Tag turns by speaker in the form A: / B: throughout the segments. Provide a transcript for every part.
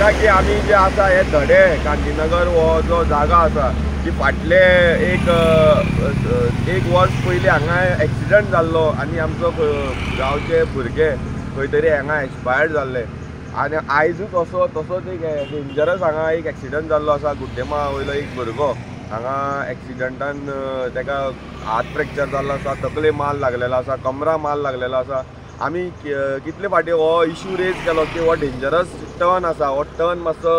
A: दाखयता की आमी जे आसा हे धडे गांधीनगर हो जो जागा आसा की फाटले एक एक वर्स पयलीं हांगा एक्सिडंट जाल्लो आनी आमचो गांवचे भुरगे खंय तरी हांगा एक्सपायर्ड जाल्ले आनी आयजूच असो तसोच एक डेंजरस हांगा एक एक्सिडंट जाल्लो आसा. गुड्डेमाळा वयलो एक भुरगो हांगा एक्सिडंटान ताका हात फ्रॅक्चर जाल्लो आसा, तकले माल लागलेलो आसा, कमरा माल लागलेलो आसा. आमी कितले फाटी हो इशू रेज केलो की हो डेंजरस टर्न आसा, हो टर्न मातसो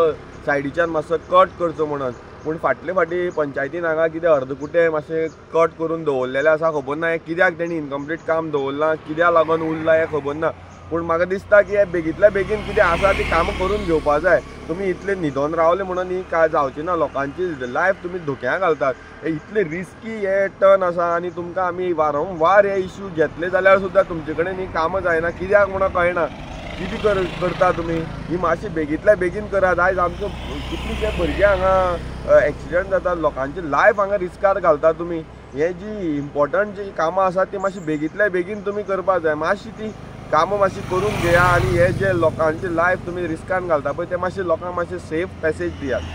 A: सायडीच्यान मातसो कट करचो म्हणून, पूण फाटले फाटी पंचायतीन हांगा कितें अर्दकुटे मातशें कट करून दवरलेलें आसा. खबर ना हें कित्याक तेणी इनकम्प्लीट काम दवरलां, कित्याक लागून उरलां हें खबर ना, पूण म्हाका दिसता की हे बेगींतल्या बेगीन कितें आसा ती कामां करून घेवपा जाय. तुमी इतले न्हिदोन रावले म्हणून ही काय जावची ना, लोकांची लायफ तुमी धोक्या घालतात. हे इतले रिस्की हे टर्न आसा आनी तुमकां आमी वारंवार हे इश्यू घेतले जाल्यार सुद्दां तुमचे कडेन ही कामां जायना, कित्याक म्हणून कळना. कितें करता तुमी, ही मातशी बेगींतल्या बेगीन करात. आयज आमचो कितलेशे भुरगे हांगा एक्सिडंट जातात, लोकांची लायफ हांगा रिस्कार घालता तुमी. हे जी इम्पॉर्टंट जी कामां आसात ती मातशी बेगींतल्या बेगीन तुमी करपा जाय. मातशी ती कामां मातशी करून घेया आनी हे जे लोकांची लायफ तुमी रिस्कान घालता पळय ते मातशे लोकांक मातशे सेफ पॅसेज दियात.